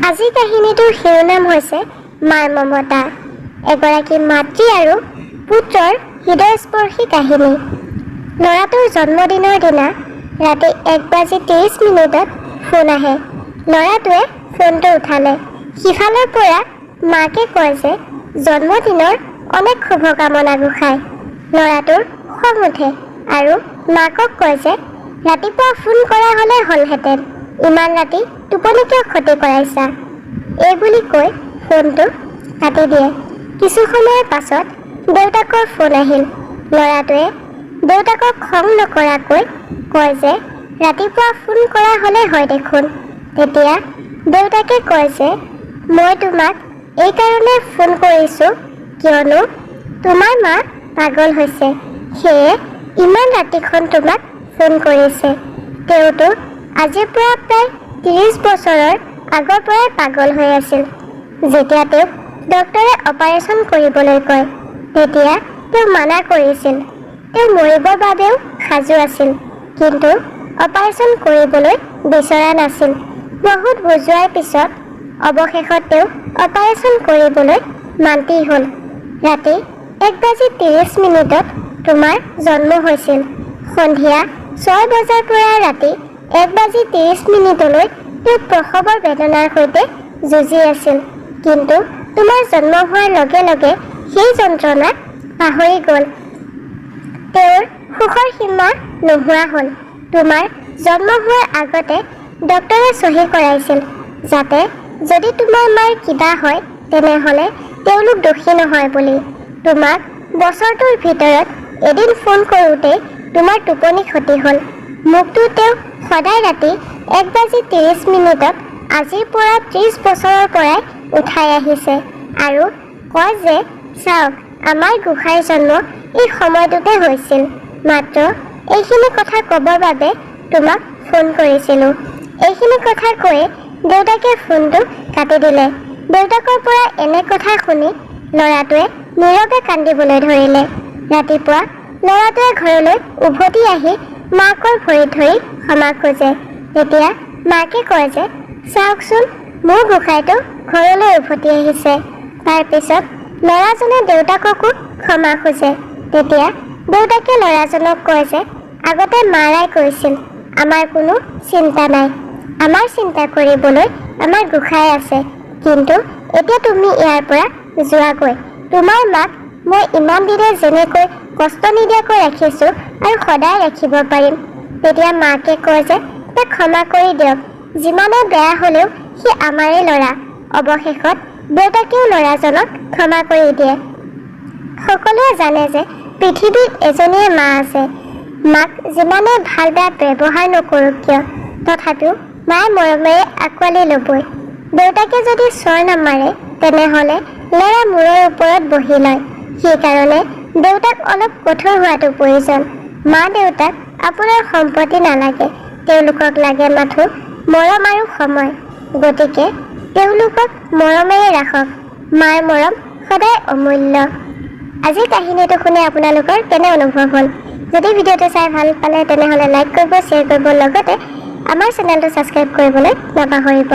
আজি কাহিনীটোৰ শিৰোনাম হৈছে মাৰ মমতা, এগৰাকী মাতৃ আৰু পুত্ৰৰ হৃদয়স্পৰ্শী কাহিনী। ল'ৰাটোৰ জন্মদিনৰ দিনা ৰাতি 1 বাজি 30 মিনিটত ফোন আহে। ল'ৰাটোৱে ফোনটো উঠালে। সিফালৰ পৰা মাকে কয় যে জন্মদিনৰ অনেক শুভকামনা গোসাঁই। ল'ৰাটোৰ খং উঠে আৰু মাকক কয় যে ৰাতিপুৱা ফোন কৰা হ'লে হ'লহেঁতেন, ইমান ৰাতি টোপনি কিয় ক্ষতি কৰাইছা? এই বুলি কৈ ফোনটো কাটি দিয়ে। কিছু সময়ৰ পাছত দেউতাকৰ ফোন আহিল। ল'ৰাটোৱে দেউতাকক খং নকৰাকৈ কয় যে ৰাতিপুৱা ফোন কৰা হ'লে হয় দেখোন। তেতিয়া দেউতাকে কয় যে মই তোমাক এইকাৰণে ফোন কৰিছোঁ কিয়নো তোমাৰ মা পাগল হৈছে, সেয়ে ইমান ৰাতিখন তোমাক ফোন কৰিছে। তেওঁতো আজিৰ পৰা প্ৰায় 30 বছৰৰ আগৰ পৰাই পাগল হৈ আছিল। যেতিয়া তেওঁক ডক্তৰে অপাৰেশ্যন কৰিবলৈ কয়, তেতিয়া তেওঁ মানা কৰিছিল। তেওঁ মৰিবৰ বাবেও সাজু আছিল, কিন্তু অপাৰেশ্যন কৰিবলৈ বিচৰা নাছিল। বহুত বুজোৱাৰ পিছত অৱশেষত তেওঁ অপাৰেশ্যন কৰিবলৈ মান্তি হ'ল। ৰাতি 1 বাজি 30 মিনিটত তোমাৰ জন্ম হৈছিল। সন্ধিয়া 6 বজাৰ পৰা ৰাতি 1 বাজি 30 মিনিটলৈ তেওঁ প্ৰসৱৰ বেদনাৰ সৈতে যুঁজি আছিল, কিন্তু তোমাৰ জন্ম হোৱাৰ লগে লগে সেই যন্ত্ৰণা পাহৰি গ'ল। তেওঁৰ সুখৰ সীমা নোহোৱা হ'ল। তোমাৰ জন্ম হোৱাৰ আগতে ডক্তৰে চহী কৰাইছিল, যাতে যদি তোমাৰ মাৰ কিবা হয়, তেনেহ'লে তেওঁলোক দোষী নহয় বুলি। তোমাক বছৰটোৰ ভিতৰত এদিন ফোন কৰোঁতেই তোমাৰ টোপনি ক্ষতি হ'ল। মোকতো তেওঁ সদায় ৰাতি 1 বাজি 30 মিনিটত আজিৰ পৰা 30 বছৰৰ পৰাই উঠাই আহিছে আৰু কয় যে চাওক, আমাৰ গোসাঁইৰ জন্ম এই সময়টোতে হৈছিল। মাত্ৰ এইখিনি কথা ক'বৰ বাবে তোমাক ফোন কৰিছিলোঁ। এইখিনি কথা কৈয়ে দেউতাকে ফোনটো কাটি দিলে। দেউতাকৰ পৰা এনে কথা শুনি ল'ৰাটোৱে নীৰৱে কান্দিবলৈ ধৰিলে। ৰাতিপুৱা ল'ৰাটোৱে ঘৰলৈ উভতি আহি মাকৰ ভৰিত ধৰি ক্ষমা খোজে। তেতিয়া মাকে কয় যে চাওকচোন, মোৰ গোসাঁইটো ঘৰলৈ উভতি আহিছে। তাৰপিছত ল'ৰাজনে দেউতাককো ক্ষমা খোজে। তেতিয়া দেউতাকে ল'ৰাজনক কয় যে আগতে মাৰাই কৈছিল, আমাৰ কোনো চিন্তা নাই, আমাৰ চিন্তা কৰিবলৈ আমাৰ গোসাঁই আছে, কিন্তু এতিয়া তুমি ইয়াৰ পৰা যোৱাগৈ। তোমাৰ মাক মই ইমান দিনে যেনেকৈ কষ্ট নিদিয়াকৈ ৰাখিছোঁ, আৰু সদায় ৰাখিব পাৰিম। তেতিয়া মাকে কয় যে তাক ক্ষমা কৰি দিয়ক, যিমানে বেয়া হ'লেও সি আমাৰেই ল'ৰা। অৱশেষত দেউতাকেও ল'ৰাজনক ক্ষমা কৰি দিয়ে। সকলোৱে জানে যে পৃথিৱীত এজনীয়ে মা আছে। মাক যিমানে ভাল বেয়া ব্যৱহাৰ নকৰোঁ কিয়, তথাপিও মায়ে মৰমেৰে আঁকোৱালি ল'বই। দেউতাকে যদি চৰ নামাৰে, তেনেহ'লে ল'ৰা মূৰৰ ওপৰত বহি লয়। সেইকাৰণে দেউতাক অলপ কঠোৰ হোৱাটো প্ৰয়োজন। মা দেউতাক আপোনাৰ সম্পত্তি নালাগে, তেওঁলোকক লাগে মাথো মৰম আৰু সময়। গতিকে তেওঁলোকক মৰমেৰে ৰাখক। মাৰ মৰম সদায় অমূল্য। আজিৰ কাহিনীটো শুনি আপোনালোকৰ কেনে অনুভৱ হ'ল? যদি ভিডিঅ'টো চাই ভাল পালে, তেনেহ'লে লাইক কৰিব, শ্বেয়াৰ কৰিব, লগতে আমাৰ চেনেলটো ছাবস্ক্ৰাইব কৰিবলৈ নাপাহৰিব।